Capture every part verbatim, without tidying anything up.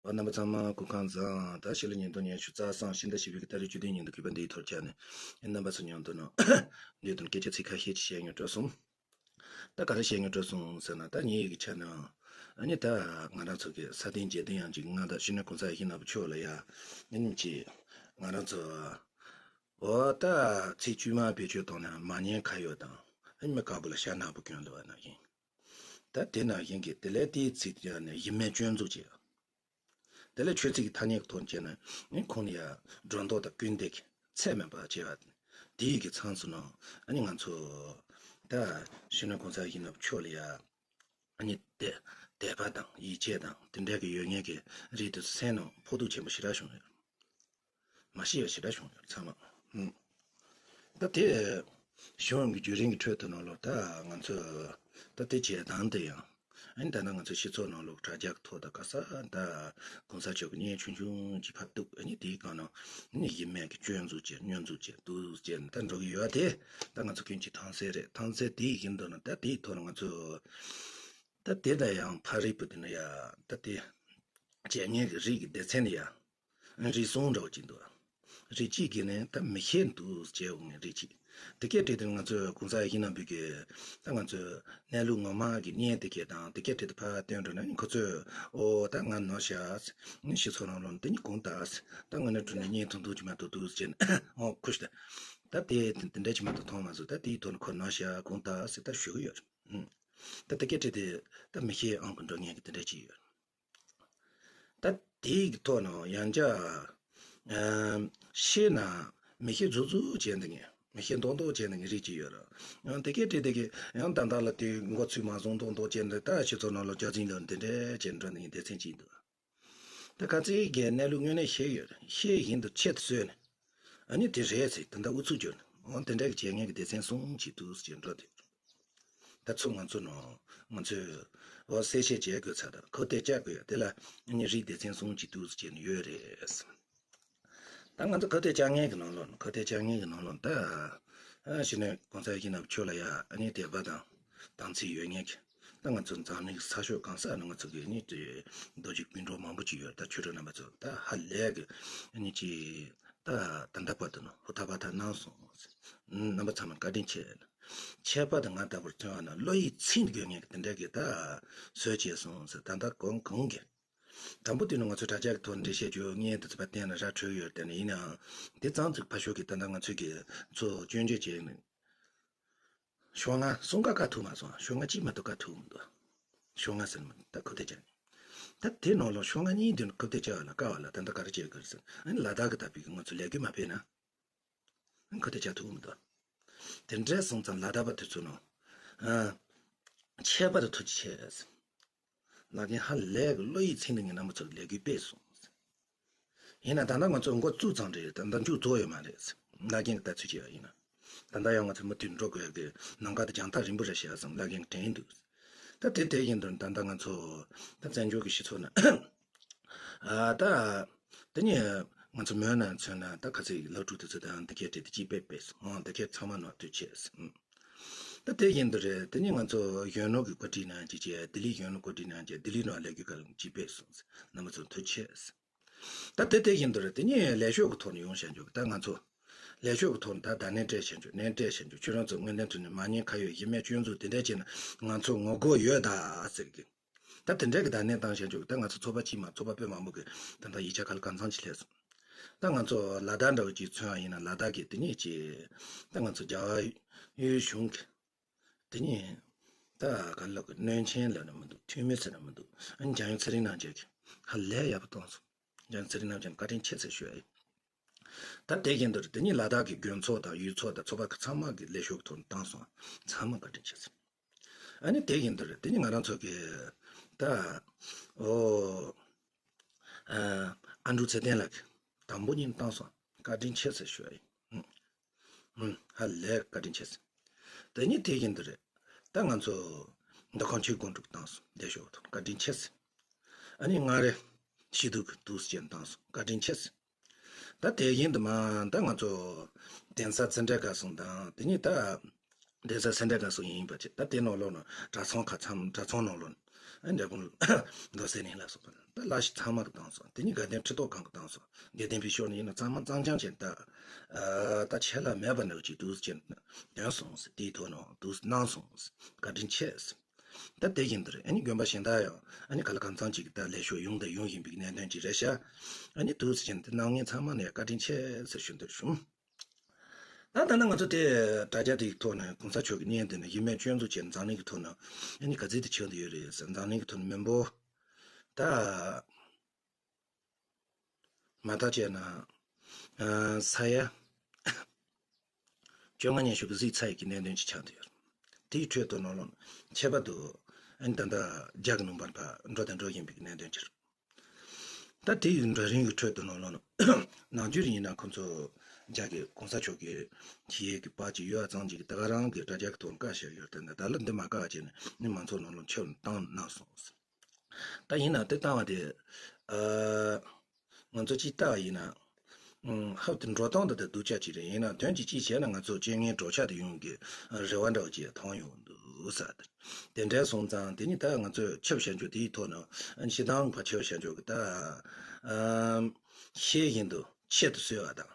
ཨོ། རྣམ་པ་ཚང་མ་སྐུ་ཁམས་བཟང་། ད་ཕྱི་ལོ་ཉིས་སྟོང་ཉི་ཤུ་རྩ་གསུམ་ཕྱི་ཟླ་བཞི་པའི་གི་ཏ་རིག་བཅུ་བདུན་ཉིན་དུ་གུས་པ་འདིའི་ཐོག་བཅར་ནས་རྣམ་པ་ཚོ་མཉམ་དུ་ནང་འདི་དོན་སྐད་ཆ་ཚིག་ཁ་ཤས་ཅིག་བཤད་ཡོང་དྲན་སོང་། ད་ག་རེ་བཤད་ཡོང་དྲན་སོང་ཟེར་ན། ད་ངའི་གི་ཆ་ནས་ཨ་ནི་ད་ང་རང་ཚོ་གི་ས་སྟེང་འཇིག་རྟེན་ཡང་གཅིག་ང་དང་སྤྱི་ནོར་གོང་ས་ཡིད་བཞིན་ནོར་བུ་མཆོག་ལ་ཡ་ཨ་ནི་ཅིག་ང་རང་ཚོ་ཨོ་ད་ཚིག་བཅོས་མ་བེད་སྤྱོད་བཏང་ནས་མ་ཉན་ཁ་ཡོད་དང་ཨ་ནི་མི་དཀར་པོ་ལ་ཞྭ་ནག་པོ་གྱོན་འདུག་པ་ནང་བཞིན། ད་དེ་ནང་བཞིན་གྱི་དེ་ལས་དེའི་ཚིག་དེ་ནས་གཞི་མེད་སྐྱོན་འཛུགས་བྱས། དེ་ལས་ཆོས་ཚིག་གི་ཐ་སྙད་ཀྱི་ཐོག་བྱས་ན་ནི་ཁོང་ལ་ཡ་སྒྲོ་འདོགས་དང་སྐུལ་འདེད་ཀྱི་ཚད་མེད་པ་བྱས་པ། དེའི་གི་མཚམས་སུ་ནང་ཨ་ནི་ང་ཚོ་ད་སྤྱི་ནོར་གོང་ས་ཡིད་བཞིན་ནོར་བུ་མཆོག་ལ་ཡ་ཨ་ནི་དད་དད་པ་དང་ཡིད་ཆེས་དང་དེ་འདྲ་གི་ཡོད་མཁན་གྱི་རིགས་དེ་ཚོ་སེམས་ནང་ཕོག་ཐུག་ཆེན་པོ་ཞེ་དྲག་བྱུང་ཡོད། མ་ཤེས་པ་ཞེ་དྲག་བྱུང་ཡོད་ཚང་མ། ཧུམ། ད་དེ་བྱུང་གི་བརྒྱུད་རིམ་གྱི་ཁྲོད་དུ་ནང་ལོགས་ད་ང་ཚོ་ད་དེ་བྱེད་སྟངས་དེ་ཡང་ཨ་ནི་ད་ནང་ང་ཚོ་སྤྱི་ཚོགས་ནང་ལོགས་དྲ་རྒྱ་གི་ཐོག་ད་ག་ས་ད་གོང་ས་མཆོག་གི་བརྙན་ཆུང་ཆུང་ཅིག་ཕབ་འདུག་ཨ་ནི་དེའི་སྒང་ནང་ཨ་ནི་གཞི་མེད་ཀྱི་སྐྱོན་འཛུགས་བྱས་སྐྱོན་འཛུགས་བྱས་འདུག་བྱས་ནས་ད་འགྲོ་གི་ཡོད་དེ། ད་ང་ཚོ་ཀུན་གྱིས་མཐོང་གསལ་རེད། མཐོང་གསལ་དེ་ཡིན་དུས་ན་ད་དེའི་ཐོག་ནས་ང་ཚོ་ད་དེ་ད་ཡང་ཕ་རི་པུ་དེ་ན་ཡ་ད་དེ་བྱས་ངན་གྱི་རིགས་ཀྱི་སྡེ་ཚན་ནི་ཡ། རིགས་གསུམ་འདྲ་བོ་ཅིག་འདུག་རིགས་གཅིག་གི་ནི་ད་མི་ཤེས་འདུག་ཅེས་འོང་ངེས་རིགས་གཅིག་དེ་སྐད་བྲིས་ཏེ་ང་ཚོས་གོང་ས་ཡིད་བཞིན་ནོར་བུ་གི་ད་ང་ཚོའི་གནས་ལུགས་ངོ་མ་གི་བརྙན་དེ་སྐད་དང་དེ་སྐད་བྲིས་ཏེ་ཕར་སྟོན་འགྲོ་ན་ནི་ཁོ་ཚོས་ཨོ་ད་ང་ནོར་ཤག་ནི་ཤི་ཚོ་རང་རང་དེ་ནི་གོང་ད་ད་ང་ནི་གྲུ་ནས་བརྙན་ཐུང་ཐུང་ཅིག་མ་གཏོགས་འདུག་ཅེས་ཨོ་ཁུ་ཤི་ད་ད་དེ་དེ་འདྲ་ཅིག་མ་གཏོགས་མཐོང་མ་སོང་། ད་དེའི་ཐོག་ནས་ཁོ་ནོར་ཤག་གོང་ད་ཟེར་ད་ཞུ་གི་ཡོད་རེད། ད་དེ་སྐད་བྲིས་ཏེ་ད་མི་ཤེས་ཨང་གི་འགྲོ་ངེས་ཀྱི་དེ་འདྲ་ཅིག་ཡོད། ད་དེའི་གི་ཐོག་ནས་ཡང་བསྐྱར་ཨམ་ཤེས་ན་མི་ཤེས་རྫུག་རྫུག་བྱས་འདི་ངས་མི་ཤེས་མདོག་མདོག་བྱས་འདི་ངས་རིགས་ཅིག་ཡོད་ར། ཡང་དེ་སྐད་བྲིས་དེ་གི་ཡང་ད་ལྟ་ལ་དེ་མགོ་ཚོས་མ་བཟུང་མདོག་མདོག་བྱས་འདི་ད་ཕྱི་ཚོ་ནང་ལ་རྒྱ་འཛིན་ལ་འདི་འདྲས་བྱས་འགྲོ་ནི་དེ་ཚན་ཅིག་འདུག་ད་ག་ཚོད་ཀྱི་གནས་ལུགས་དངོས་གནས་ཤེས་ཡོད་ར། ཤེས་བཞིན་དུ་ཆེད་དུ་བཟོས་ནས་ཨ་ནི་དེ་རེད་ཟེར་ད་ལྟ་ཨུ་ཚུགས་བརྗོད་ནས་འོ་དེ་འདྲས་ཀྱི་བྱས་ངན་གྱི་སྡེ་ཚན་གསུམ་ཅིག་འདུག་ཟེར་འགྲོ་དེ། ད་ཚོ་ང་ཚོ་ནང་ང་ཚོས་འོ་གསལ་བཤད་བྱེད་དགོས་ཚར་དང་ཁོ་དེ་བཅར་དགོས་ཡ་དེ་ལ་ཨ་ནི་རིགས་སྡེ་ཚན་གསུམ་གྱི་དུས་སུ་བྱས་ནས་ཡོད་རེད། ད་ང་ཚོ་ཁོ་དེ་བཅར་མཁན་གྱི་ནང་ལོགས་ནས་ཁོ་དེ་བཅར་མཁན་གྱི་ནང་ལོགས་ད་ཨ་ཕྱི་ནས་གོང་ས་ཡིད་བཞིན་ནོར་བུ་མཆོག་ལ་ཡ་ཨ་ནི་དད་པ་དང་དམ་ཚིག་ཡོད་མཁན་གྱི་ད་ང་ཚོ་འཛམ་གླིང་གི་ས་ཕྱོགས་གང་ས་ནས་ང་ཚོ་གི་ཨ་ནི་དེ་རྡོ་རྗེ་སྤུན་གྲོགས་མང་པོ་ཅིག་ཡོད། ད་ཆོས་གྲོགས་རྣམ་པ་ཚོ་ད་ཧ་ལས་གི་ཨ་ནི་ཅི་ད་ད་ལྟ་བར་དུ་ནོ་ཧུ་ཐག་པ་ཐག་གནང་སོང་། རྣམ་པ་ཚང་མ་བཀའ་དྲིན་ཆེ། ཁྱད་པར་དུ་ང་ལྟ་བུར་མཚོན་པ་ན་བློ་ཡི་ཚིག་འདི་དགོས་ངེས་ཀྱི་དེ་འདྲ་གི་ད་བཟོས་བྱས་སོང་ཟེར། ད་ལྟ་གང་གང་གི་དང་པོ་དུས་ནས་ང་ཚོ་དྲ་རྒྱ་གི་ཐོག་འགྲེལ་བཤད་རྒྱུ་ངས་འདི་ཚོ་ཕར་བསྟན་ན་ར་འཕྲོད་ཡོད་དེ་ནས་ཡིན་ནའང་འདི་ཙམ་ཚིག་ཕ་ཤོག་གི་ད་ལྟ་ང་ཚོས་གི་ཚོ་སྐྱོན་བརྗོད་བྱས་ནས་ཤོག་ལྔ་གསུམ་ཀ་བཀག་ཐུབ་མ་སོང་། ཤོག་ལྔ་གཅིག་མ་གཏོགས་བཀག་ཐུབ་མི་འདུག་ཤོག་ལྔ་ཟེར་མི་ད་ཁོ་དེ་ཅན་ད་དེ་ནང་ལོགས་ཤོག་ལྔ་གཉིས་དུས་ནས་ཁོ་དེ་ཅན་ལ་བཀག་པ་ལ་ད་ལྟ་ག་རེ་བྱེད་དགོས་ཟེར། ཨ་ནི་ལ་དྭགས་གི་ད་བི་གི་ང་ཚོ་ལས་འགུལ་མ་སྤེལ་ན། ཁོ་དེ་བྱ་ཐུབ་མི་འདུག་དེ་འདྲ་སོང་ཙང་ལ་དྭགས་པ་དེ་ཚོ་ནང་ཁྱད་པར་དུ་ཐུགས་རྗེ་ཆེ། ལ་རྒན་ཧ་ལས་གི་བློ་ཡིད་ཚིམ་ནས་ངའི་རྣམ་པ་ཚོར་ལས་འགུལ་སྤེལ་སོང་། ཡིན་ན་ད་ལྟ་ང་ཚོ་འགོ་བཙུགས་ཙང་རེད། ད་ལྟ་མཇུག་རྫོགས་ཡོད་མ་རེད། ལ་རྒན་གི་ལྟ་ཚུལ་བྱས་པ་ཡིན་ན། ད་ལྟ་ཡང་ང་ཚོ་མུ་མཐུད་འགྲོ་དགོས་ཀྱི་ལམ་ཁ་དེ་རྒྱང་ཐག་རིང་པོ་རེད་བཤད་བསམ་ལ་རྒན་གི་དྲན་འདུག་ད་དེ་དེ་ཡིན་དུས་ད་ལྟ་ང་ཚོ་ད་བཙན་བྱོལ་གི་སྤྱི་ཚོགས་ནང་ཨ་ད་དེ་ནས་ང་ཚོ་མོན་ནང་མཚོན་ན་ད་ཁ་ཚིག་ལག་དྲུག་དེ་ཚོ་དང་འདི་སྐད་བྲིས་ཏེ་ཅིག་པེ་པེ་སོང་འདི་སྐད་ཚང་མ་ནོར་དུས་ཆེ། ད་དེ་བཞིན་དུ་རེད། དེ་ནས་ང་ཚོ་གཞོན་ནུ་གི་བཀོད་སྒྲིག་ནང་ཅིག་བྱས། ལྡི་ལི་གཞོན་ནུ་བཀོད་སྒྲིག་ནང་བྱས། ལྡི་ལི་ནང་ལས་འགུལ་ག་ལ་ཅིག་པེ་སོང་རྣམ་པ་ཚོ་དུས་ཆེ། ད་དེ་དེ་བཞིན་དུ་རེད། དེ་ནས་ལས་ཤོག་གི་ཐོག་ནས་ཡོང་བྱ་འཇོག་ད་ང་ཚོ་ལས་ཤོག་གི་ཐོག་ནས་ད་ད་ནས་སྤྲད་བྱ་འཇོག་ནས་སྤྲད་བྱ་འཇོག་ཁྱོད་རང་ཚོ་དངོས་གནས་དྲང་གནས་མ་ཉེས་ཁ་ཡོད་གཞི་མེད་སྐྱོན་འཛུགས་དེ་འདྲ་བྱས་ན་ང་ཚོ་ངོ་རྒོལ་ཡོད་ད་ཟེར་གི་ད་དེ་འདྲ་གི་ད་ནས་བཏང་བྱ་འཇོག་ད་ང་ཚོ་ཚོགས་པ་གཅིག་མ་ཚོགས་པ་དཔེ་མང་པོ་གི་ད་ལྟ་ཡིག་ཆ་ག་ལ་གང་འཚམ་ཅིག་སླེབས་སོང་། ད་ང་ཚོ་ལ་དྭགས་འདྲ་བོ་ཅིག་མཚོན་པ་ཡིན་ན་ལ་དྭགས་ཀྱི་དེ་ནས་ཅིག་ད་ང་ཚོ་རྒྱ་གར་ཡུལ་གཞུང་གི་དེ་ནས་ད་ག་ལ་གི་བློན་ཆེན་ལབ་ན་མི་འདུག་འཐུས་མི་ཟེར་ན་མི་འདུག་ཨ་ནི་འཇམ་དབྱངས་ཚེ་རིང་རྣམ་རྒྱལ་གྱིས་ཧ་ལས་ཡག་པོ་བཏང་སོང་། འཇམ་དབྱངས་ཚེ་རིང་རྣམ་རྒྱལ་བཀའ་དྲིན་ཆེ་ཟེར་ཞུ་ཡ་ཡིན། ད་དེ་བཞིན་དུ་དེ་ནས་ལ་དྭགས་ཀྱི་དགོན་ཚོགས་དང་ཡུལ་ཚོགས་དང་ཚོགས་པ་ཚང་མ་གི་ལས་ཤོག་ཐོག་བཏང་སོང་། ཚང་མ་བཀའ་དྲིན་ཆེ་ཟེར། ཨ་ནི་དེ་བཞིན་དུ་རེད། དེ་ནི་ང་རང་ཚོ་གི་ད་ཨོ་ཨ་ཨ་འབྲུག་ཚེ་བརྟན་ལགས་ཀྱིས་དང་པོ་ཉིད་བཏང་སོང་། བཀའ་དྲིན་ཆེ་ཟེར་ཞུ་ཡ་ཡིན། ཧུམ། ཧ་ལས་བཀའ་དྲིན་ཆེ་ཟེར། དེ་ནི་དེ་བཞིན་དུ་རེད། ད་ང་ཚོ་མདོ་ཁམས་ཆོས་དགོན་དྲུག་བཏང་སོང་། བདེ་ཤོག་ཐོག་བཀའ་དྲིན་ཆེ་ཟེར། ཨ་ནི་ང་རེ་ཤི་དུག་གི་དུག་སེ་ཅན་བཏང་སོང་། བཀའ་དྲིན་ཆེ་ཟེར། ད་དེ་བཞིན་དུ་མ་ད་ང་ཚོ་གདན་ས་ཚེ་འབྲས་དགའ་གསུམ་དང་དེ་ནི་ད་གདན་ས་ཚེ་འབྲས་དགའ་གསུམ་ཡིན་པ་ཅིག་ད་དེ་ནང་ལོགས་ན་གྲྭ་ཚང་ཁ་ཚང་གྲྭ་ཚང་ནང་ལོགས་ན་ ཨ་འབྲས་སྤུངས་རྡོ་སེ་གླིང་ལ་སོགས་པ་ད་བླ་གཞི་ཚང་མ་གི་བཏང་སོང་། དེ་ནས་དགའ་ལྡན་ཁྲི་ཐོག་ཁང་གི་བཏང་སོང་། དགེ་ལྡན་པའི་ཕྱོགས་ནས་ཡིན་ན་ཚང་མ་གཙང་རྐྱང་བྱས་ནས་ད་ད་ཆད་ལྷག་མེད་པ་འདྲ་ཅིག་འདུག་ཟེར་ནས་འདོན་སོང་ཟེར། དེའི་ཐོག་ནས་འདུག་གནང་སོང་ཟེར། བཀའ་དྲིན་ཆེ་ཟེར། ད་དེ་བཞིན་དུ་རེད། ཨ་ནི་དགོན་པ་གཞན་དག་ཡང་ཨ་ནི་ག་ལ་གང་འཚམ་ཅིག་གི་ད་ལས་ཤོག་ཡོང་དང་ཡོང་བཞིན་པའི་གནད་དོན་ཅིག་རེད་ཤག་ཨ་ནི་འདུག་ཟེར་ནས་དེ་གནང་མཁན་ཚང་མ་ནས་བཀའ་དྲིན་ཆེ་ཟེར་ཞུ་འདོད་བྱུང་། ད་ད་ནི་ང་ཚོ་དེ་དྲ་རྒྱ་དེའི་ཐོག་ནས་གོང་ས་མཆོག་གི་བརྙན་དེ་ནི་གཞི་མེད་སྐྱོན་འཛུགས་བྱས་ནས་འཛམ་གླིང་གི་ཐོག་ནས་ཨ་ནི་ག་ཚོད་དུ་ཁྱབ་བསྡད་ཡོད་རེད་ཟེར། འཛམ་གླིང་གི་ཐོག་ནས་མི་འབོར་ད་མ་མཐའ་བྱས་ན་ཨ་ས་ཡ་བཅོ་ལྔ་ཉི་ཤུ་གི་གཟིགས་ཚར་ཡི་གི་གནད་དོན་ཅིག་ཆགས་བསྡད་ཡོད་རེད། དེའི་ཁྲོད་དུ་ནང་ལོགས་ནས་ཁྱད་པར་དུ་ཨ་ནི་ད་ལྟ་རྒྱ་གི་ནང་པར་འགྲོ་དང་འགྲོ་བཞིན་པའི་གནད་དོན་ཅིག་རེད། ད་དེ་ཡི་འགྲོ་རིང་གི་ཁྲོད་དུ་ནང་ལོགས་ནང་རྒྱུན་ཡིན་ན་ཁོ་ཚོ་རྒྱ་གི་གོང་ས་མཆོག་གི་ཁྱི་ཡས་ཀྱི་པར་ཅིག་ཡོད་ཙང་ཅིག་ད་ག་རང་གི་དྲ་རྒྱ་གི་ཐོག་བཀའ་ཤག་ཡོད་དེ་ནས་ད་ལ་འདི་མ་བཀག་བྱས་ནས་ནི་མང་ཚོགས་ནང་ལོགས་ཁྱབ་བཏང་གནང་སོང་། ད་ཡིན་ན་དེ་བཏང་བ་དེ་ཨ་ང་ཚོ་ཅིག་བལྟ་བ་ཡིན་ན། ཧབ་ཏེ་འགྲོ་སྟངས་དེ་ད་སྡུག་ཅག་ཅིག་རེད། ཡིན་ན་དོན་གྱིས་ཅི་བྱས་ན་ང་ཚོ་རྐྱེན་ངན་གྲོགས་ཆགས་དེ་ཡོང་གི་རེ་བ་འདྲ་བ་ཅིག་མཐོང་ཡོང་འདུག་ས། དེ་འདྲ་སོང་ཙང་དེ་ནི་ད་ང་ཚོས་ཆབ་བྱ་འཇོག་དེའི་ཐོག་ནས་ཨ་ནི་སྤྱི་བཏང་ཕ་ཆབ་བྱ་འཇོག་གི་ད་ཨམ་ཤེས་བཞིན་དུ་ཆེད་དུ་གསོལ་བ་དང་།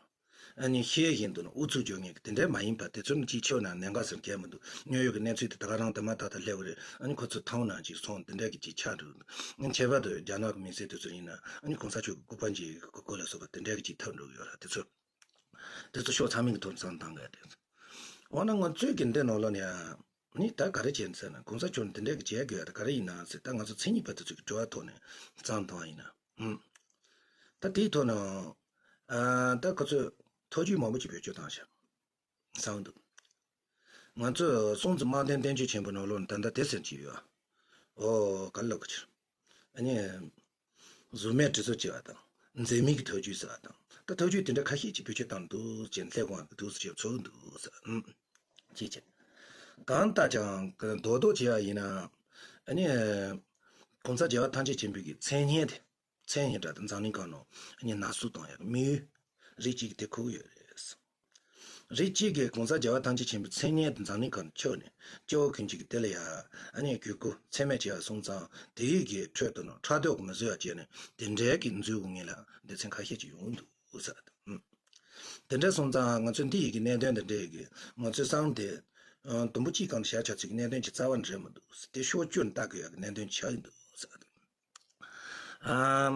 ཨ་ནི་ཤེས་བཞིན་དུ་ནི་ཨུ་ཚུགས་འཇོག་མཁན་གྱི་དེ་འདྲ་མ་ཡིན་པ་དེ་ཚོ་ནི་ཅིག་ཆེ་བ་ན་གནད་འགག་ཟེར་མཁན་མི་འདུག། དངོས་ཡོད་ཀྱི་གནས་ཚུལ་དེ་ད་ག་རང་དུ་མ་ཏག་ཏག་སླེབས་པ་རེད། ཨ་ནི་ཁོ་ཚོ་མཐོང་ན་ཅིག་སོང་དེ་འདྲ་གི་ཅིག་ཆགས་འགྲོ་འདུག། ཨ་ནི་ཁྱད་པར་དུ་རྒྱ་ནག་གི་མི་སེར་དེ་ཚོ་ཡིན་ན་ཨ་ནི་གོང་ས་མཆོག་གི་སྐུ་པར་ཅིག་གི་སྐོར་ལ་སོགས་པ་དེ་འདྲ་གི་ཅིག་ཐབས་འགྲོ་གི་ཡོད་ར། དེ་ཚོ་དེ་ཚོ་ཕྱོགས་ཚང་མའི་གི་ཐོག་ནས་བསམ་བཏང་གི་རེད། འོ་ན་ང་ཚོའི་གི་འདི་ནང་ལོགས་ནས་ཡང་ནི་ད་ག་རེ་བྱས་ཟེར་ན་གོང་ས་མཆོག་ནས་དེ་འདྲ་གི་བྱེད་དགོས་ཡ་ད་ག་རེ་ཡིན་ན་ཟེར། ད་ང་ཚོ་མཚན་ཉིད་པ་དེ་ཚོ་གི་དྲི་བ་ཐོག་ནས་བསམ་བཏང་བ་ཡིན་ན། ཨུམ། ད་དེའི་ཐོག་ནས་ཨ་ད་ཁོ་ཚོས་ཐོ་ཅོ་མང་པོ་ཅིག་བེད་སྤྱོད་བཏང་ཤག་བསམ་འདུག། ང་ཚོས་སྲོང་བཙན་དམག་དོན་བསྟན་བཅོས་ཆེན་པོ་ནང་ལོགས་ནས་ད་ལྟ་དེ་ཟེར་གྱི་ཡོད། ཨོ་ག་ལབ་གི་ཕྱིར། ཨ་ནི། གཟུགས་མེད་གྲི་སོ་བྱེད་པ་དང་། འཛད་མེད་ཀྱི་ཐོ་ཅོ་ཟེར་བ་དང་། ད་ཐོ་ཅོ་དེ་འདྲ་ཁ་ཤས་ཅིག་བེད་སྤྱོད་བཏང་འདུག་ཅེས་སླེབས་དགོངས་ཀྱི་འདུག་ཟེར་ཚོར་འདུག་ཟེར། ཨུམ། ཅེས་བྱས། གང་ལྟར་ཀྱང་རྡོག་རྡོག་བྱས་པ་ཡིན་ན། ཨ་ནི། གོང་ས་རྒྱལ་བ་ཐམས་ཅད་མཁྱེན་པའི་གི་མཚན་སྙན་དེ། མཚན་སྙན་འདྲ་དེ་འཛམ་གླིང་སྒང་ནང་ཨ་ནི་ནག་བསུབ་བཏང་ཡག་དམིགས་ཡུལ་རིགས་གཅིག་གིས་དེ་ཁུར་ཡོད་རེད། རིགས་གཅིག་གིས་གོང་ས་རྒྱལ་བ་ཐམས་ཅད་མཁྱེན་པའི་མཚན་སྙན་དེ་འཛམ་གླིང་སྒང་ནས་ཁྱབ་ནས་སྐྱེ་བོ་ཀུན་གྱིས་དེ་ལ་ཡ་ཨ་ནི་གུས་བཀུར་ཚད་མེད་བྱེད་པ་སོང་ཙང་དེའི་གི་ཁྲོད་དུ་ནང་ཕྲག་དོག་གིས་མི་བཟོད་པ་བྱས་ནས་དེ་འདྲའི་གི་འཛུལ་དགོས་ངེས་ལ་སྡེ་ཚན་ཁ་ཤས་ཅིག་ཡོང་འདུག་ཟེར། ཨུམ། དེ་འདྲ་སོང་ཙང་ང་ཚོས་འདི་ཡི་གི་གནད་དོན་དེ་འདྲའི་གི་ང་ཚོའི་བསམ་དེ་ཨ་དུམ་བུ་གཅིག་སྒང་དུ་བཞག་ཆོག་ཚིག་གི་གནད་དོན་ཅིག་རྩ་བ་ནས་རེད་མི་འདུག། དེ་ཕྱོགས་བཅུར་ལྟ་དགོས་ཡག་གི་གནད་དོན་ཆགས་ཀྱི་འདུག་ཟེར། ཨམ།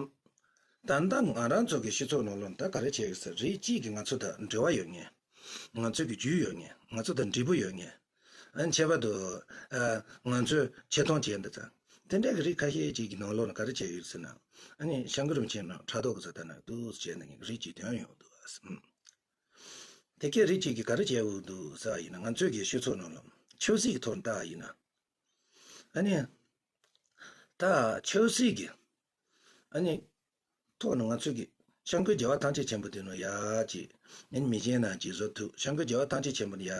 ད་ལྟ་ང་རང་ཚོ་གི་སྤྱི་ཚོགས་ནང་ལོགས་ད་ག་རེ་བྱེད་ཀྱི་ཟེར། རིགས་གཅིག་གིས་ང་ཚོ་དང་འབྲེལ་བ་ཡོད་མཁན། ང་ཚོ་གི་རྒྱུས་ཡོད་མཁན། ང་ཚོ་དང་འབྲས་བུ་ཡོད་མཁན། ཨ་ནི་ཁྱད་པར་དུ་ཨ་ང་ཚོས་ཆེ་མཐོང་བྱས་འདི་ཙང་དེ་འདྲ་གི་རིགས་ཁ་ཤས་ཅིག་གི་ནང་ལོགས་ལ་ག་རེ་བྱེད་ཀྱི་ཡོད་ཟེར་ན། ཨ་ནི་སྐྱབས་མགོན་རིན་པོ་ཆེ་ནང་ཕྲག་དོག་གི་ཟེར་ད་ན་འདུག་བྱས་ནས་རིགས་གཅིག་དོན་ཡོང་འདུག་ཨ། ཨུམ། དེ་གས་རིགས་གཅིག་གིས་ག་རེ་བྱེད་འོས་འདུག་ཟེར་བ་ཡིན་ན། ང་ཚོའི་གི་སྤྱི་ཚོགས་ནང་ལ་ཆབ་སྲིད་ཀྱི་ཐོག་ནས་བལྟ་བ་ཡིན་ན། ཨ་ནི། ད་ཆབ་སྲིད་ཀྱི་ཨ་ནི་ཐོག་ནས་ང་ཚོས་ཀྱི་སྐྱབས་མགོན་རྒྱལ་བ་ཐམས་ཅད་མཁྱེན་པ་དེ་ནོ་ཡ་ཅིག་ཨ་ནི་མི་ཆེན་ནང་ཅིག་བཟོ་ཐུབ། སྐྱབས་མགོན་རྒྱལ་བ་ཐམས་ཅད་མཁྱེན་པ་ནི་ཡ་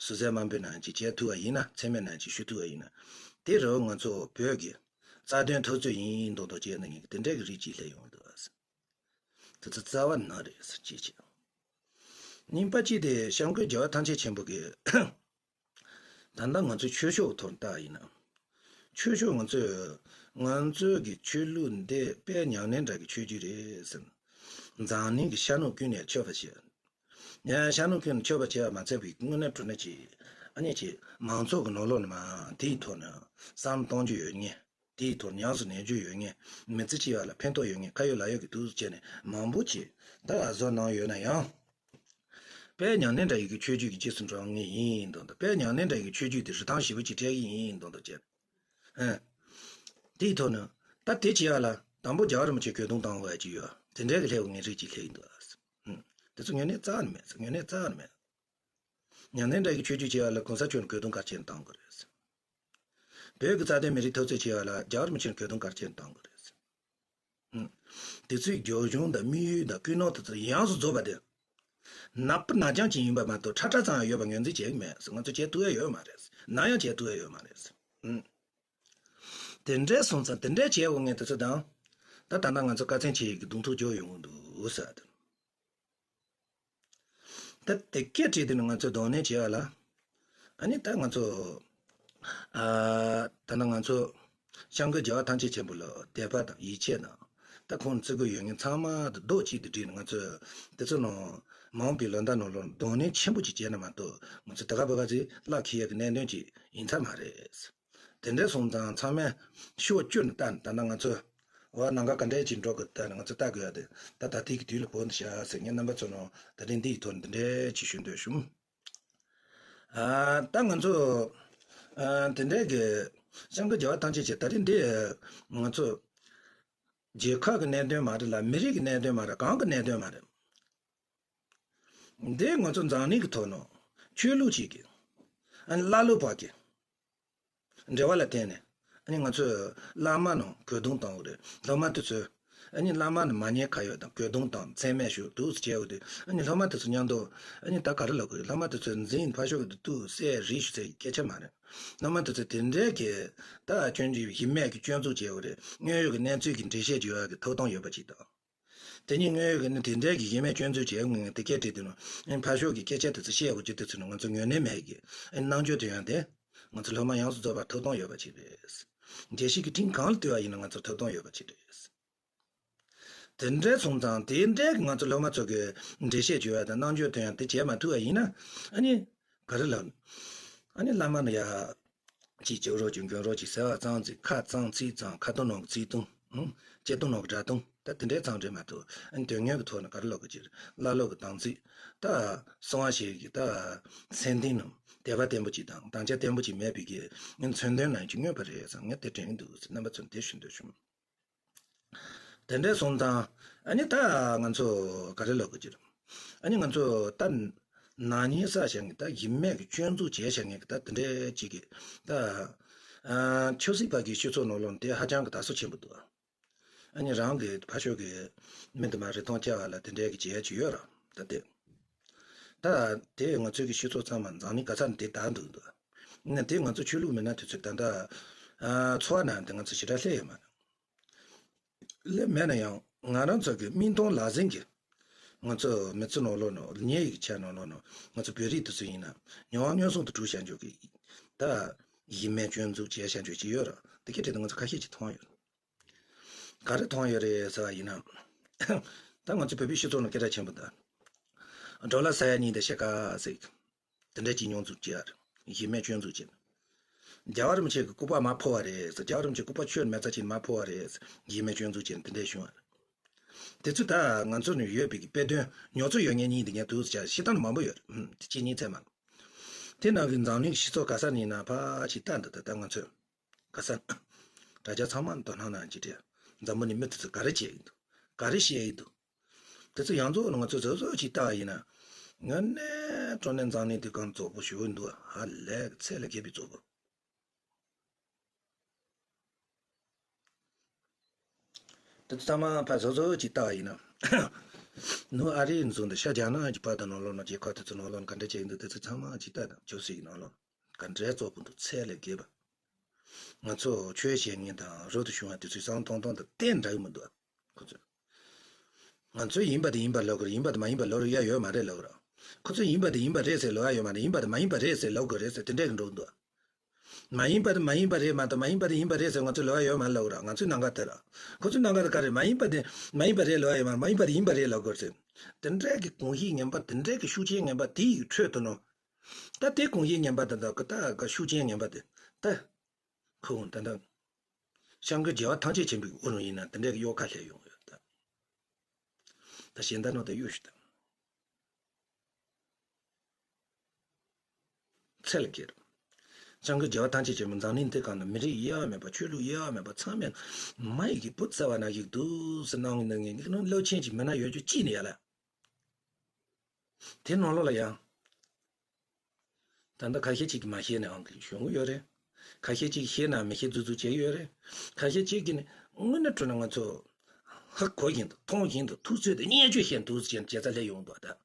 ཟུར་ཟའི་དམའ་འབེབས་ནང་ཅིག་བྱེད་ཐུབ་པ་ཡིན་ན། མཚན་སྨད་ནང་ཅིག་ཞུ་ཐུབ་པ་ཡིན་ན། དེ་རུ་ང་ཚོ་བོད་ཀྱི་རྩ་དོན་འཐབ་རྩོད་ཡིན་མདོག་མདོག་བྱས་ན་ངེས་ཀྱི་དེ་འདྲ་གི་རིགས་ཅིག་སླེབས་ཡོང་འདུག་ཨ། དེ་ཚོ་རྩ་བ་ནས་རེད་ཟེར་ཅིག་བྱས། གཉིས་པ་གཅིག་དེ་སྐྱབས་མགོན་རྒྱལ་བ་ཐམས་ཅད་མཁྱེན་པ་གི་ད་ལྟ་ང་ཚོའི་ཆོས་ཕྱོགས་ཐོག་ལྟ་ཡིན་ན། ཆོས་ཕྱོགས་ང་ཚོས་ང་ཚོའི་གི་ཆོས་ལུགས་འདི་དཔལ་མྱ་ངན་འདྲ་གི་ཆོས་བརྒྱུད་རེད་ཟེར། འཛམ་གླིང་གི་ཤར་ནུབ་ཀུན་ནས་མཆོད་པ་བྱེད། ཡང་ཤར་ནུབ་ཀུན་ནས་མཆོད་པ་བྱེད་པ་མ་ཚད་པའི་དངོས་གནས་དྲང་གནས་ཀྱི་ཨ་ནི་ཀྱི་མང་ཚོགས་ཀྱི་ནང་ལོགས་ནས་མ་དེའི་ཐོག་ནས་བསམ་བློ་གཏོང་རྒྱུ་ཡོད་ངེས། དེའི་ཐོག་ཉམས་སུ་ལེན་རྒྱུ་ཡོད་ངེས། མི་ཚེ་སྐྱེལ་བ་ལ་ཕན་ཐོགས་ཡོད་ངེས། ཁ་ཡོད་ལག་ཡོད་ཀྱི་འདུག་ཟེར་བྱས་ནས་མང་པོ་ཅིག་ད་ལ་བཟོ་གནང་ཡོད་ན་ཡང་། དཔལ་མྱ་ངན་འདྲ་ཡི་གི་ཆོས་བརྒྱུད་ཀྱི་རྗེས་སུ་འབྲང་མཁན་ཡིན་མདོག་མདོག། དཔལ་མྱ་ངན་འདྲ་ཡི་གི་ཆོས་བརྒྱུད་དེ་རི་ཐང་ཞེ་པོ་ཅིག་སྤྲད་ཀྱི་ཡིན་མདོག་མདོག་བྱས། ཨ། དེའི་ཐོག་ནས་ད་དེ་བྱེད་ཡ་ལ་དང་པོ་རྒྱལ་བ་རིན་པོ་ཆེ་གྱོད་དོན་བཏང་དགོས་ཡ་ཅིག་ཡོད། དེ་འདྲའི་གི་སླེབས་ངེས་རིགས་ཅིག་སླེབས་ཡིན་འདུག་ཨ། ཨུ། དེ་ཚོ་དངོས་གནས་རྩ་བ་ནས་མེད། དངོས་གནས་རྩ་བ་ནས་མེད། མྱ་ངན་འདྲ་གི་ཆོས་བརྒྱུད་བྱེད་ཡ་ལ་གོང་ས་མཆོག་ནས་གྱོད་དོན་ག་རེ་བྱས་ནས་བཏང་དགོས་རེད། བོད་ཀྱི་རྩ་དོན་མི་རིགས་འཐབ་རྩོད་བྱེད་ཡ་ལ་རྒྱལ་བ་རིན་པོ་ཆེ་ནས་གྱོད་དོན་ག་རེ་བྱས་ནས་བཏང་དགོས་རེད། ཨུ། དེ་ཚོའི་རྒྱབ་ལྗོངས་དང་དམིགས་ཡུལ་དང་ཀུན་སློང་དེ་ཚོ་ཡོངས་སུ་རྫོགས་པ་དེ། ནག་པོ་ནག་རྐྱང་ཅིག་ཡིན་པ་མ་གཏོགས་ཁྲ་ཁྲ་ཙམ་ཡང་ཡོད་པ་ངོས་འཛིན་བྱེད་ཀྱི་མེད་ཟེར། ང་ཚོ་བྱེད་ཐུབ་ཡ་ཡོད་མ་རེད། ནམ་ཡང་བྱེད་ཐུབ་ཡ་ཡོད་མ་རེད། ཨུ། དེ་འདྲའི་སོང་ཙང་དེ་འདྲའི་བྱེད་འོང་ངེས་དེ་ཚོ་དང་། ད་ད་ལྟ་ང་ཚོ་དཀའ་ཚེགས་ཆེ་ཡི་གི་གདོང་ཐུག་འཇོག་ཡོང་གི་འདུག་ཟེར་བ་དེ། ད་དེ་སྐད་བྲིས་དུས་ནི་ང་ཚོས་གདོང་ལེན་བྱེད་ཡ་ལ། ཨ་ནི་ད་ང་ཚོ། ཨ། ད་ནི་ང་ཚོ། སྐྱབས་མགོན་རྒྱལ་བ་ཐམས་ཅད་མཁྱེན་པ་ལ་དད་པ་དང་ཡིད་ཆེས་དང་། ད་ཁོང་བརྩི་བཀུར་ཡོད་མཁན་ཚང་མ་དང་རྡོག་གཅིག་ཏུ་སྒྲིལ་ནས། ང་ཚོས་དེ་ཚོ་ནང་མ་འོངས་པའི་ལོ་ཟླ་ནང་ལོགས་གདོང་ལེན་ཆེན་པོ་ཅིག་བྱས་ན་མ་གཏོགས། ང་ཚོ་དེ་ག་བོད་ག་ཚོས་བླ་འཁྱེར་ཡག་གི་གནད་དོན་ཅིག་ཡིན་ཚ་མ་རེད། དེ་འདྲ་སོང་ཙང་ཚང་མས་ཕྱོགས་བཅུ་ནས་ལྟ་ནས། ད་ནང་ང་ཚོ་འོ་ནང་ག་ག་འདྲ་ཅིག་འགྲོ་དགོས། ད་ནི་ང་ཚོ་ལྟ་དགོས་ཡ་དེ། ད་ད་ལྟའི་གི་དུས་ལ་བབས་འདུག་ཤག་ཟེར། ངས་རྣམ་པ་ཚོ་ནང་ད་རིང་འདི་ཡི་ཐོག་ནས་འདི་འདྲ་ཅིག་ཞུ་འདོད་བྱུང་། ཨ། ད་ང་ཚོ་ཨ་དེ་འདྲའི་གི་སྐྱབས་མགོན་རྒྱལ་བ་ཐམས་ཅད་མཁྱེན། ད་རིང་འདི་ང་ཚོ་རྒྱལ་ཁབ་ཀྱི་གནད་དོན་མ་རེད་ལ། མི་རིགས་ཀྱི་གནད་དོན་མ་རེད། གང་གི་གནད་དོན་མ་རེད། འདི་ང་ཚོ་འཛམ་གླིང་གི་ཐོག་ནས་ཆོས་ལུགས་གཅིག་གི། ཨ་ནི་བླ་སློབ་བར་གྱི་འབྲེལ་བ་ལ་བརྟེན་ནས། ཨ་ནི་ང་ཚོས་བླ་མ་རྣམས་གུས་གདུང་བཏང་བ་རེད། སློབ་མ་དེ་ཚོས་ཨ་ནི་བླ་མ་རྣམས་མ་ཉེས་ཁ་གཡོགས་དང་། གུས་གདུང་དང་མཚན་སྨད་ཞུ་འདུག་སེ་བྱས་པ་དེ། ཨ་ནི་སློབ་མ་དེ་ཚོ་མཉམ་དུ་ཨ་ནི་ད་ག་རེ་ལབ་དགོས་རེད། སློབ་མ་དེ་ཚོས་འཛིན་ཕར་ཕྱོགས་ཀྱི་དུ་གསད་རེས་ཞུ་ཟེར་སྐད་ཆ་མ་རེད། སློབ་མ་དེ་ཚོས་དེ་འདྲའི་གི་ད་སྐྱོན་བརྗོད་ཡིན་མེད་ཀྱི་སྐྱོན་འཛུགས་བྱས་པ་རེད། དངོས་ཡོད་ཀྱི་གནས་ཚུལ་གྱི་འགྲེལ་བཤད་བྱེད་ཡག་གི་ཐོབ་ཐང་ཡོད་པ་ཅིག་དང་། དེ་ཉིད་དངོས་ཡོད་ཀྱི་ནི་དེ་འདྲའི་གི་ཡིན་མེད་སྐྱོན་འཛུགས་བྱེད་མཁན་དེ་གས་བྲིས་དུས་ནོ། ཨ་ནི་ཕར་ཕྱོགས་ཀྱི་སྐད་ཆ་དེ་ཚོ་བཤད་དགོས་རྒྱུ་དེ་ཚོ་ནི་ང་ཚོ་ངོས་ལེན་མེད་ཀི། ཨ་ནི་རྣམ་འགྱུར་དེ་ཡང་དེ་ང་ཚོ་སློབ་མ་ཡོངས་སུ་རྫོགས་པར་ཐོབ་ཐང་ཡོད་པ་ཅིག་རེད། རྒྱལ་སྤྱི་གི་ཁྲིམས་གང་ལ་ལྟོས་པ་ཡིན་ན་ང་ཚོར་ཐོབ་ཐང་ཡོད་པ་ཅིག་རེད། དེ་འདྲའི་སོང་ཙང་དེ་འདྲའི་གི་ང་ཚོ་སློབ་མ་ཚོ་གི་འགྲེལ་བཤད་བྱེད་ཡག་དང་རྣམ་འགྱུར་སྟོན་ཡག་དེ་བྱེད་མ་ཐུབ་པ་ཡིན་ན། ཨ་ནི་ག་རེ་ལབ་ན། ཨ་ནི་བླ་མ་ནི་ཡ། ཅིག་ཅིག་རོགས་ཅིག་མགོན་རོགས་ཅིག་ཟེར་བ་ཙམ་ཅིག་ཁ་ཙམ་ཚིག་ཙམ། ཁ་ཏོན་ནང་གི་ཚིག་ཏོན། ཨང་། ལྕེ་ཏོན་ནང་གི་སྒྲ་ཏོན། ད་དེ་འདྲའི་ཙམ་རེད་མ་གཏོགས། ཨ་ནི་དོན་དངོས་ཀྱི་ཐོག་ནས་ག་རེ་ལབ་དགོས་ཀྱི་རེད། བླ་སློབ་ཀྱི་དམ་ཚིག་ད་གསང་བ་ཞིག་གི་ད་མཚན་ལྡན་ནམ་དད་པ་བརྟན་པོ་ཅིག་དང་དམ་བཅའ་བརྟན་པོ་ཅིག་མེད་པའི་གི་མཚོན་དོན་ནང་ཅིག་མངོན་པ་རེད་བསམ། ངས་དེ་དྲན་གྱི་འདུག་ཟེར། རྣམ་པ་ཚོར་དེ་ཞུ་འདོད་བྱུང་། དེ་འདྲ་སོང་ཙང་ཨ་ནི་ད་ང་ཚོ་ག་རེ་ལབ་དགོས་ཀྱི་རེད། ཨ་ནི་ང་ཚོ་ད་ནག་ཉེས་བསགས་བཞག་མཁན། ད་ཡིན་མེད་ཀྱི་སྐྱོན་འཛུགས་བྱས་བཞག་མཁན་གྱི་ད་དེ་འདྲའི་ཅིག་གི་ད་ཨ་ཆབ་སྲིད་པ་གི་སྤྱི་ཚོགས་ནང་ལོགས་དེ་ཧ་ཅང་གི་དར་སོ་ཆེན་པོ་འདུག་ཨ་ནི་རང་གི་ཕར་ཕྱོགས་ཀྱི་མི་དུ་མ་རེ་ཐང་བཅའ་བ་ལ་དེ་འདྲའི་གི་བྱེད་ཡ་ཅིག་ཡོད་ར། ད་དེ་ད་དེ་ང་ཚོའི་གི་སྤྱི་ཚོགས་ཚང་མ་འཛམ་གླིང་ག་ས་ནས་དེ་དར་འདུག་འདུག་ཨ་ནི་དེ་ང་ཚོ་ཆོས་ལུགས་མི་སྣ་དེ་ཚོས་ད་ལྟ་ཨ་འཚོ་བ་ནང་དེ་ང་ཚོ་ཞེ་དྲག་སླེབས་ཡོད་མ་རེད། སླེབས་མེད་ན་ཡང་ང་རང་ཚོ་གི་མིག་མཐོང་ལག་ཟིན་གྱི་ང་ཚོ་མི་ཚེ་ནང་ལོགས་ནང་ཉེ་ཡི་ཆ་ནང་ལོགས་ནང་ང་ཚོ་བོད་རིགས་དེ་ཚོ་ཡིན་ན་མྱོང་བ་མངོན་སུམ་དུ་གྲུབ་བྱ་འཇོག་གི་ད་ཡིན་མེད་སྐྱོན་འཛུགས་བྱས་བྱ་འཇོག་ཅིག་ཡོད་ར། དེ་གའི་གྲས་དེ་ང་ཚོ་ཁ་ཤས་ཅིག་མཐོང་ཡོད། ག་རེ་མཐོང་ཡོད་རེད་ཟེར་བ་ཡིན་ན། ད་ང་ཚོ་བོད་པའི་སྤྱི་ཚོགས་ནང་སྐད་གྲགས་ཆེན་པོ་ད། འགྲོ་ལ་ཟ་ཡ་གཉིས་དང་ཕྱེད་ཀ་ཟེར། དེ་འདྲ་ཅིག་མྱོང་ཚོར་བྱེད་ཡ་རེད། ཡིན་མེད་སྐྱོན་འཛུགས་བྱེད། རྒྱལ་བ་རིན་པོ་ཆེ་གི་སྐུ་པར་མར་ཕབ་པ་རེད་ཟེར། རྒྱལ་བ་རིན་པོ་ཆེ་སྐུ་པར་ཆུ་མེ་བཙའ་ཅིག་མར་ཕབ་པ་རེད་ཟེར། ཡིན་མེད་སྐྱོན་འཛུགས་བྱེད་དེ་འདྲ་བྱུང་བ་རེད། དེ་ཚོ་ད་ང་ཚོ་ནས་ཡོད་པའི་གི་དཔེ་སྟོན་ཉོ་ཚོ་ཡོད་ངེས་གཉིས་དེ་ངས་དུས་ཚོད་བྱ་ཤི་སྟངས་མང་པོ་ཡོད་རེད། ཧུམ། དེ་གཅིག་གཉིས་ཚད་མ། དེ་ནང་གི་འཛམ་གླིང་གི་སྤྱི་ཚོགས་ག་ས་ནས་ཡིན་ན་ཕ་ཞིག་ལྟ་འདི་ད་ལྟ་ང་ཚོས་ག་ས་དྲ་རྒྱ་ཚང་མ་དོ་སྣང་གནང་གི་རེད། འཛམ་བུ་གླིང་མི་དེ་ཚོ་ག་རེ་བྱེད་ཀྱི་འདུག་ག་རེ་བཤད་ཀྱི་འདུག་དེ་ཚོ་ཡང་རྫོགས་ང་ཚོ་གཟབ་གཟབ་ཅིག་ལྟ་བ་ཡིན་ན། དངོས་གནས་དྲང་གནས་འཛམ་གླིང་འདི་གང་རྫོགས་པོ་ཞིག་འདུག་ཧ་ལས་ཚད་ལས་བརྒལ་བའི་རྫོགས་པོ། དེ་ཚོ་ཚང་མ་ཕར་གཟབ་གཟབ་ཅིག་ལྟ་བ་ཡིན་ན། ནུབ་ཨ་རིའི་ནང་དང་ཤར་རྒྱ་ནག་གི་བར་དུ་ནང་ལོགས་ན་རྒྱལ་ཁབ་དེ་ཚོ་ནང་ལོགས་ན་ག་འདྲ་བྱེད་ཀྱི་འདུག་དེ་ཚོ་ཚང་མ་ཅིག་ལྟ་དང་། ཆབ་སྲིད་ཀྱི་ནང་ལོགས་ག་འདྲའི་རྫོགས་པོ་འདུག་ཚད་ལས་བརྒལ་བ། ང་ཚོ་ཆོས་བྱེད་མཁན་དང་རོལ་དུ་བྱུང་བ་དེ་ཚོའི་བསམ་བློ་གཏོང་སྟངས་དང་གཏན་འདྲ་གི་མི་འདུག་ཁོ་ཚོས། ང་ཚོས་ཡིན་པ་དེ་ཡིན་པ་ལབ་དགོས་རེད། ཡིན་པ་དེ་མ་ཡིན་པ་ལབ་ཡ་ཡོད་མ་རེད་ལབ་དགོས་རེད། ཁོ་ཚོས་ཡིན་པ་དེ་ཡིན་པ་རེད་ཟེར་ལབ་ཡ་ཡོད་མ་རེད། ཡིན་པ་དེ་མ་ཡིན་པ་རེད་ཟེར་ལབ་དགོས་རེད་ཟེར་དེ་འདྲས་ཀྱི་འགྲོ་གི་འདུག་མ་ཡིན་པ་དེ་མ་ཡིན་པ་རེད་མ་གཏོགས་མ་ཡིན་པ་དེ་ཡིན་པ་རེད་ཟེར་ང་ཚོས་ལབ་ཡ་ཡོད་མ་རེད་ལབ་དགོས་རེད། ང་ཚོའི་ནང་ཁ་དེ་ར། ཁོ་ཚོའི་ནང་ཁ་དེ་ག་རེད། མ་ཡིན་པ་དེ་མ་ཡིན་པ་རེད་ལབ་ཡ་ཡོད་མ་རེད། མ་ཡིན་པ་དེ་ཡིན་པ་རེད་ལབ་དགོས་རེད་ཟེར། དེ་འདྲས་ཀྱི་གོམས་གཤིས་ངན་པ། དེ་འདྲས་ཀྱི་ཤུགས་རྐྱེན་ངན་པ་དེ་ཡི་ཁྲོད་དུ་ནོ། ད་དེ་གོམས་གཤིས་ངན་པ་དེ་དང་ད་ག་ཤུགས་རྐྱེན་ངན་པ་དེ་ད། ཁོ་ད་ལྟ་སྐྱབས་མགོན་རྒྱལ་བ་ཐམས་ཅད་མཁྱེན་པའི་དབུ་རུ་ཡིན་ན་དེ་འདྲའི་གཡོ་ཁ་སླེབས་ཡོང་ཡོད་ད། ད་གཞན་དག་ནང་ད་གཡོ་ཞུ་ད། ཚད་ལས་བརྒལ། སྐྱབས་མགོན་རྒྱལ་བ་ཐམས་ཅད་མཁྱེན་པ་འཛམ་གླིང་འདི་སྒང་ན་མི་རིགས་དབྱེ་བ་མེད་པ། ཆོས་ལུགས་དབྱེ་བ་མེད་པ། ཚང་མས་མ་ཡི་གི་བུ་བཙའ་བ་ན་ཡི་གི་འདུག་ཟེར་གནང་གི་འདུག་ངས་ངས་ནང་བློ་ཆེན་གྱི་མི་སྣ་ཡོད་རྒྱུ་ཅི་ནས་ཡ་ལ། དེ་ནང་ལོགས་ལ་ཡང་། ད་ལྟ་ཁ་ཤས་ཅིག་གིས་མ་ཤེས་ནའང་གི་ཞུ་གི་ཡོད་རེད། ཁ་ཤས་ཅིག་ཤེས་ན་མི་ཤེས་རྫུ་རྫུ་བྱེད་ཀྱི་ཡོད་རེད། ཁ་ཤས་ཅིག་གིས་ནི་དངོས་གནས་དྲང་གནས་ང་ཚོ་ཧ་གོ་བཞིན་དུ་མཐོང་བཞིན་དུ་ཐུགས་ཚོད་དུ་བརྙས་བཅོས་བྱས་འདུག་ཟེར་བྱས་ཙང་སླེབས་ཡོང་འདུག་ད།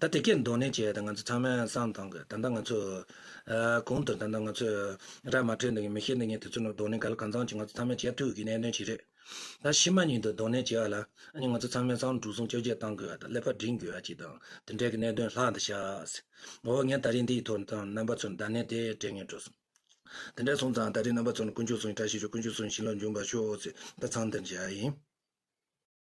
ད་དེ་གས་གདོང་ལེན་བྱས་ཏེ་ང་ཚོ་ཚང་མས་བསམ་བཏང་གི། ད་ལྟ་ང་ཚོ་ཨ་གོང་དུ་ད་ལྟ་ང་ཚོས་ར་མ་འཕྲོད་འདུག་གི་མི་ཤེས་འདུག་མཁན་དེ་ཚོ་ནང་གདོང་ལེན་ག་ལ་གང་འཚམ་ཅིག་ང་ཚོ་ཚང་མས་བྱེད་ཐུབ་ཀྱི་གནད་དོན་ཅིག་རེད། ད་ཕྱི་མ་ཉིད་དུ་གདོང་ལེན་བྱེད་པ་ལ་ཨ་ནི་ང་ཚོ་ཚང་མས་བསམ་བློ་འགྲོ་སོང་བཅོ་བརྒྱད་གཏོང་དགོས་པ་དང་། ཀླད་པ་སྒྲིང་དགོས་པ་ཅིག་དང་། དེ་འདྲའི་གི་གནད་དོན་ལྷག་འདུག་ཤག་འོ་ངས་ད་རིང་འདིའི་ཐོག་ནས་ད་རྣམ་པ་ཚོར་བརྡ་ལན་དེ་སྤྲད་སྙིང་བྲོ་སོང་། དེ་འདྲ་སོང་ཙང་ད་རེས་རྣམ་པ་ཚོ་ནི་དཀོན་མཆོག་གསུམ་བཀྲ་ཤིས་ཤོག་དཀོན་མཆོག་གསུམ་བྱིན་རླབས་འབྱུང་བར་ཤོག་ཟེར་ད་མཚམས་འདིར་བཞག་ཡིན།